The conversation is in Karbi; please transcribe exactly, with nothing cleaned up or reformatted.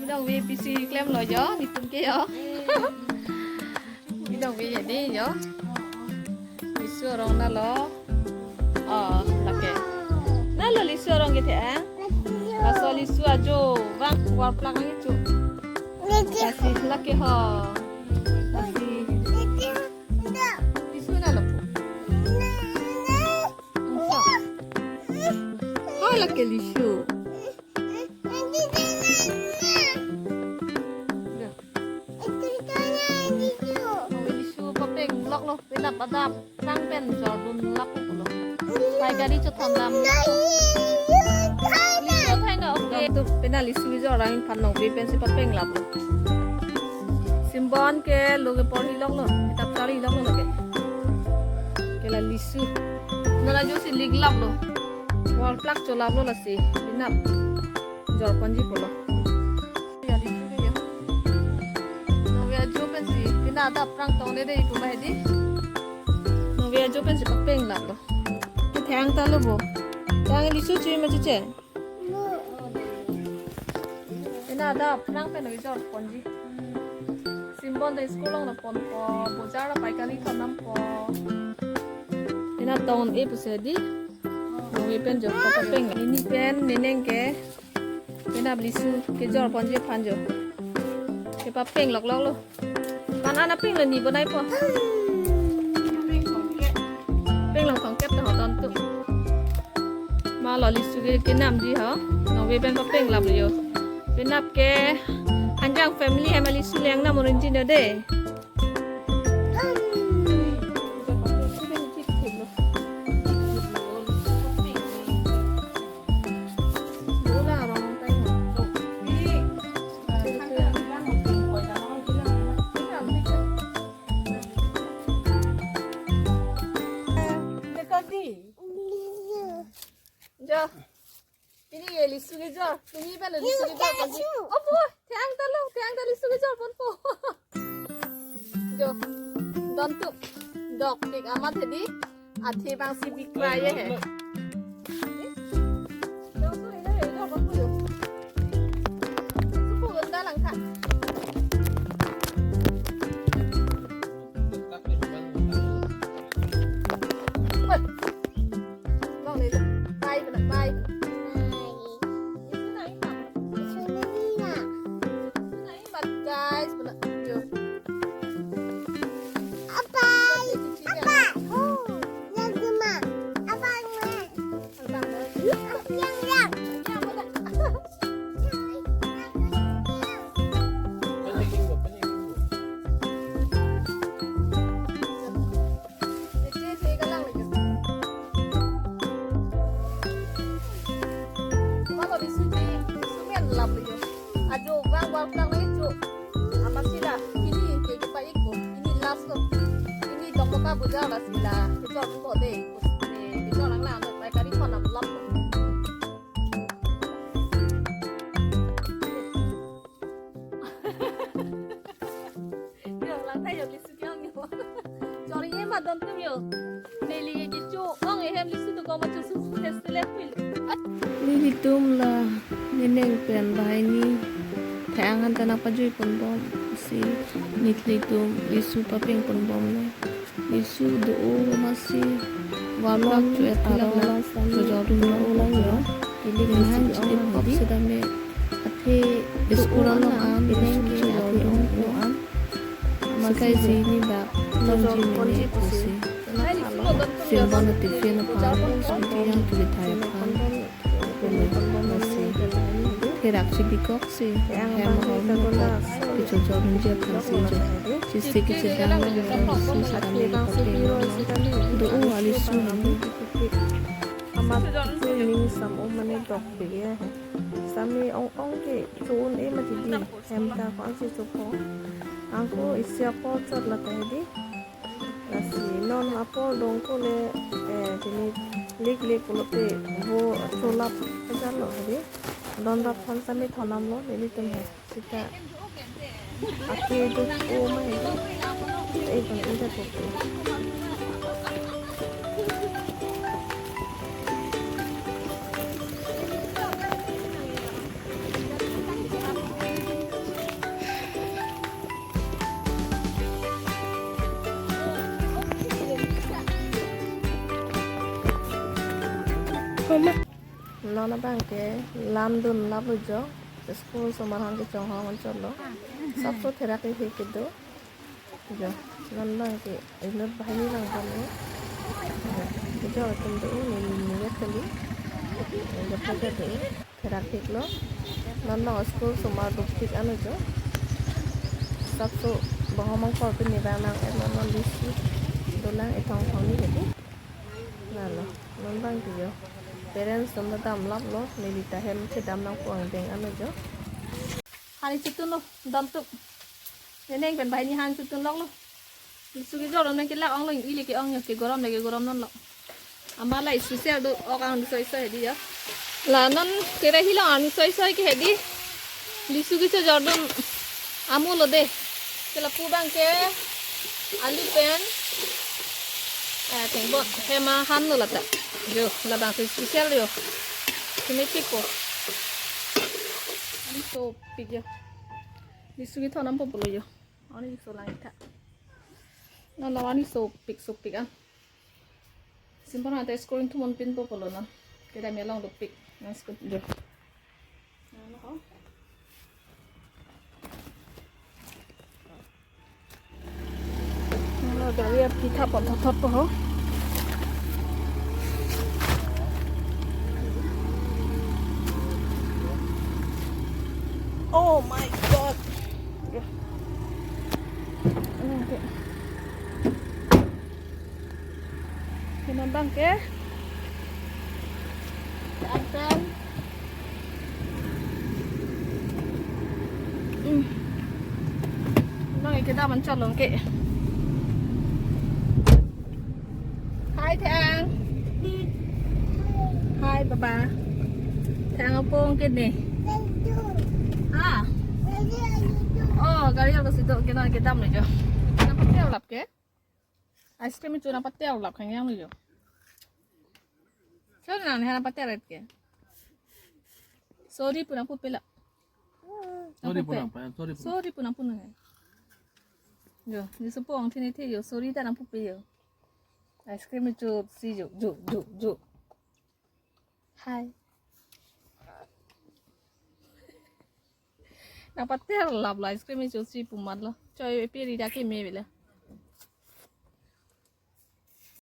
Dong V P C klemlo jo, nitum ke jo. Dong V jadi jo. Lisu arong nalo. Oh, lake. Nalo lisu arong kethe, eh? Laso lisu ajo, vang war plak nang ichu. Lasi lake ho. Lasi. Lisu nalo pu. Angsa. Hai lake lisu. Ya. Nong lisu papeng loklo, penap adap, sang pen jordun lap pulo. Pai gari chot tham dam. Lisu thai no, okay. Tu pena lisu jorang phan nong pi pensi papeng lap. Simbon ke lo ke porhi loklo, kitab charli loklo lake. Ke la lisu. Nara jo si lig laplo. War plak cho laplo lasi. Penap. Jor ponji pulo. Ya, lisu ke ya. Nong V ajo pensi, pena adap prang tong dede ipu ma hedi. Nong V ajo pensi papeng laplo. Kethang ta lo bo. Thang lisu chui ma chiche. Pena adap prang pen nong jor ponji. Simbon ta school along nang ponpo, bojar ta pai kali thon dampo. Pena tong e pusi hedi. Nong V pen jor papeng. Nini pen, neneng ke. Penap lisu kejor ponji aphan jo. Kepapeng lokloklo. Pan ana peng lo ni bonai po. Peng long thongkep ta ho don tu. Ma lo lisu ke kenamji ho. Nong V pen papeng lap jo. Penap ke anjang family hai ma lisu leng na morinji no de. Jo. Pini ke lisu kejor. Pini pala lisu kejor. Opo, thang ta lo, thang ta lisu kejor ponpo. Jo. Don tu. Dok tik amat hedi. Athe bang si bikra ye he. Supo ganda lang tha. Bang le, bye, bye, bye. Bye. Bye, guys. Bye. Bye. Oh, yang mana? Abang, eh. Abang, eh. Yang, yang. Yang mana? Ajo vang war plak nang ichu. Amat sila, ini ke kepa-ik ko, ini last ko. Ini tong boka bojar la sila, kejor ko de. Kejor nang lang, pai kari ko nam lap. Yo, lang tha yo, lisu ke-ong yo. Chori e ma don tum yo. Neli ke kecho-ong ehem lisu tu ko ma chusu festival pil. Nelitum la neneng pen banghini thang-an ta nangpajui ponbom si nelitum lisu papeng ponbomlo. Lisu do-o masi warlok chu et arong chojor dun lo lang yo. Ili nang chili pop hedi. Sedame athe school along an, school along an. Sekai si ni bak longji mene pusi. Simbon atiffin aphan, scooty yang kiri thai aphan. Pulo masi. Therak chibikok si. Hem ahormu kok. Kechojor dunji aphan si jo. Chisi kechedang lo si sedang lo. Do-o alisu nami. Amat tu ning sam-o mane dok bege. Sami ong-ong ke cho-un-e mati di. Hem ta ko-an si chopo. Angko isi apor chot la ta hedi. Lasi non apor dong ko le, eh, pini lik lik pulote vo cholap ajar lo hedi. Don rap thon sami thon nam lo, nelitum he. Sita. Ake do-o ma hedi. Eh, don inda popo. Non abang ke lamdun laplo jo. School osomar aphan kechonghong anchotlo. Sapso therak-ik kedo. Jo, non abang ke inut banghini lang pon lo. Jo, kejor atum do, neli neli kali. Jo, pakai do, therak-iklo. Non abang school osomar dopik ano jo. Sapso bahomang kor pini bang nang et non non lisi dolang ethong thong ni jadi. Lalo, non abang ke jo. Parents atum ta damlaplo, neli ta hem chedam nangpo angdeng ano jo. Hani chitun lo, dam tuk. Neneng pen banghini han chitun loklo. Lisu kejor nang kelak onglo, ili ke-ong jo, kegorom le kegorom non lo. Amat la special do-ok ang soi soi hedi jo. La non kere hilong ang soi soi ke hedi. Lisu kejor dun amu lo de. Ke lapu abang ke alu pen, eh, thengbon hem ahan lo lata. Jo, labang ke special jo. Keme pik ko. Ani sopik jo. Lisu kethon nangpo pulo jo. Ani so lang tha. Non non ani sopik sopik an. Simpan ante scrolling thumon pinpo pulo non. Kedam along dopik. Nang skut jo. Lo gari api thap pon thot thot po ho. Oh my God. Oke. Kemambang ke. Anten. Hmm. Nang kedam anchot long ke. Hai Thang. Hai Baba. Thang apong ke ne. Ah. Oh, gari ako situ kena kedam le jo. Kenapa dia lap ke? Ice cream itu nangpater lap khangyang lo jo. So nang nangpater ret ke. Sorry pu nangpupe la. Sorry pu nangpupe. Nangpa, sorry pu. Sorry pu nangpu nang. Jo, ni supo ang thini thi jo, sorry ta nangpupe jo. Ice cream itu si jo, jo, jo, jo. Hai. Nangpater lap lo ice cream icho si pu mat lo. Choi epi ri dak keme bela.